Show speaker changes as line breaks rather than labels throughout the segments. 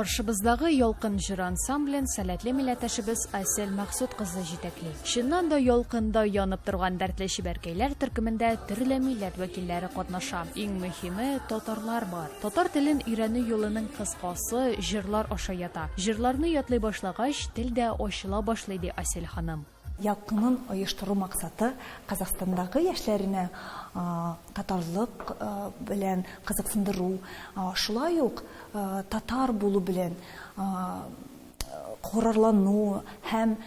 Каршыбыздагы Ялкын җыр ансамблен сәләтле милләттәшебез Асель Мәхсүт кызы җитәкли. Чыннан да ялкында янып торган дәртле чибәркәйләр төркемендә төрле милләт вәкилләре катнаша. Иң мөһиме, татарлар бар. Татар телен өйрәнү юлының кыскасы, җырлар аша ята. Җырларны ятлый башлагач, тел дә ачыла башлый, ди Асель ханым.
Ялкынын оештыру максаты, Казахстандагы яшьләрне татарлык белән кызыксындыру, шулай ук татар булу белән горурлану һәм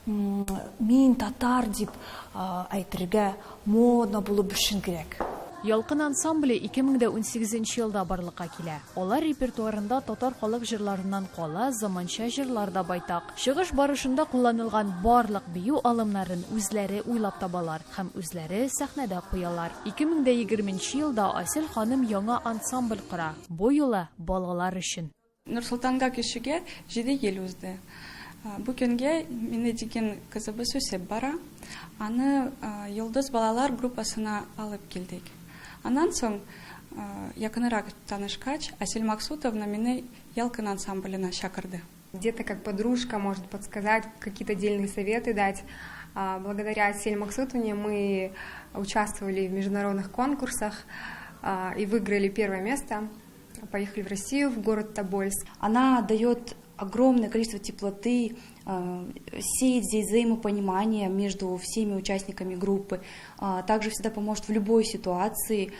мин татар дип әйтергә модно булу өчен кирәк.
Ялкын ансамбле 2018 нче елда барлыкка килә. Алар репертуарында татар халык җырларыннан кала, заманча җырлар да байтак. Чыгыш барышында кулланылган барлык бию алымнарын үзләре уйлап табалар һәм үзләре сәхнәдә куялар. 2020 нче елда Асель ханым яңа ансамбль кора, бу юлы балалар өчен.
Нурсолтанга кешегә җиде ел узды. Бу көнгә мине дигән кызыбыз үсеп бара. Аны Йолдыз балалар группасына алып килдек. Аннан соң, якынрак танышкач, Асель Максутовна мине Ялкын ансамбленә чакырды.
Где-то как подружка может подсказать, какие-то отдельные советы дать. Благодаря Асель Максутовне мы участвовали в международных конкурсах и выиграли первое место. Поехали в Россию, в город Тобольск.
Она дает огромное количество теплоты, сеет здесь взаимопонимание между всеми участниками группы. Также всегда поможет в любой ситуации,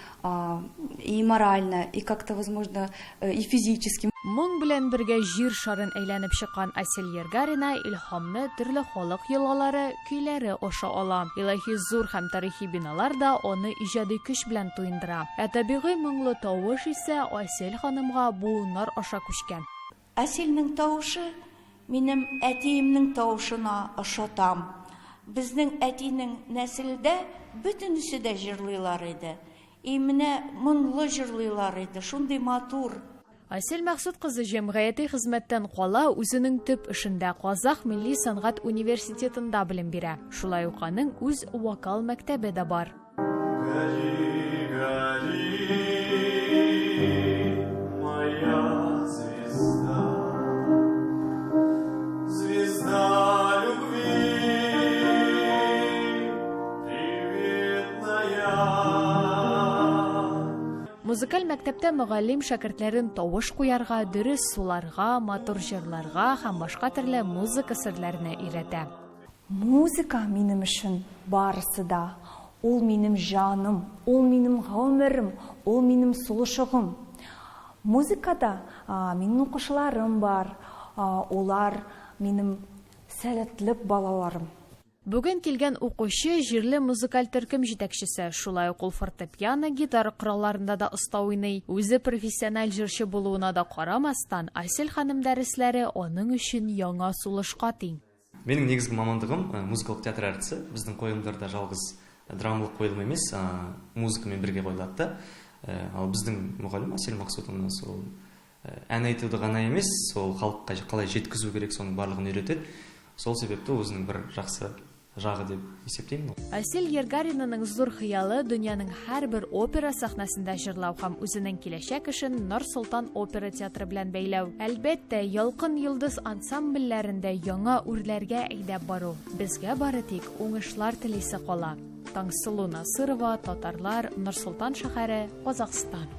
и морально, и как-то, возможно, и физически.
Моң белән бергә җир шарын әйләнеп чыккан Асель Ергарина илһамны төрле халык йолалары, көйләре аша ала. Илаһи зур һәм тарихи биналар да аны иҗади көч белән туендыра. Ә табигый моңлы тавыш исә Асель ханымга буыннар аша күчкән.
Асельнең тавышы минем әтиемнең тавышына ошатам. Безнең әтинең нәселдә бөтенесе дә җырлыйлар иде. И менә монлы җырлыйлар иде, шундый матур.
Асель Мәхсүт кызы җәмгыяти хезмәттән кала, үзенең төп эшендә, Казах милли сәнгать университетында белем бирә. Шулай ук аның үз вокал мәктәбе дә бар.
Гори, гори, моя звезда, звезда любви приветная.
Музыкаль мәктәптә мөгаллим шәкертләрен тавыш куярга, дөрес суларга, матур җырларга һәм башка төрле музыка серләренә өйрәтә.
Музыка минем өчен барысы да. Ул минем җаным, ул минем гомерем, ул минем сулышыгым. Музыкада минем укучыларым бар, улар минем сәләтле балаларым.
Бүген килгән укучы, җирле музыкаль төркем җитәкчесе, шулай ук ул фортепиано, гитара коралларында да оста уйный. Үзе профессиональ җырчы булуына да карамастан, Асель ханым дәресләре аның өчен яңа сулышка тиң.
Менің негізгі мамандығым музыкалық театр әртісі. Біздің қойылымдарда жалғыз драмалық қойылым емес, музыкамен бірге қойылады да. Ал біздің мұғалім Әсел Мақсұтовна сол ән айтуды ғана емес, сол халыққа қалай жеткізу керек, соның барлығын үйретеді. Сол себепті өзінің бір жақсы жағы деп есептеймін.
Әсел Ергаринаның зур хыялы дөньяның һәрбер опера сәхнәсендә җырлау һәм үзенең киләчәк эшен Нур-Солтан опера театры белән бәйләү. Әлбәттә, Ялкын йолдыз ансамбльләрендә яңа үрләргә әйдәп бару. Безгә бары тик уңышлар телисе кала. Таңсылу Насырова, Татарлар, Нур-Солтан шәһәре, Казахстан.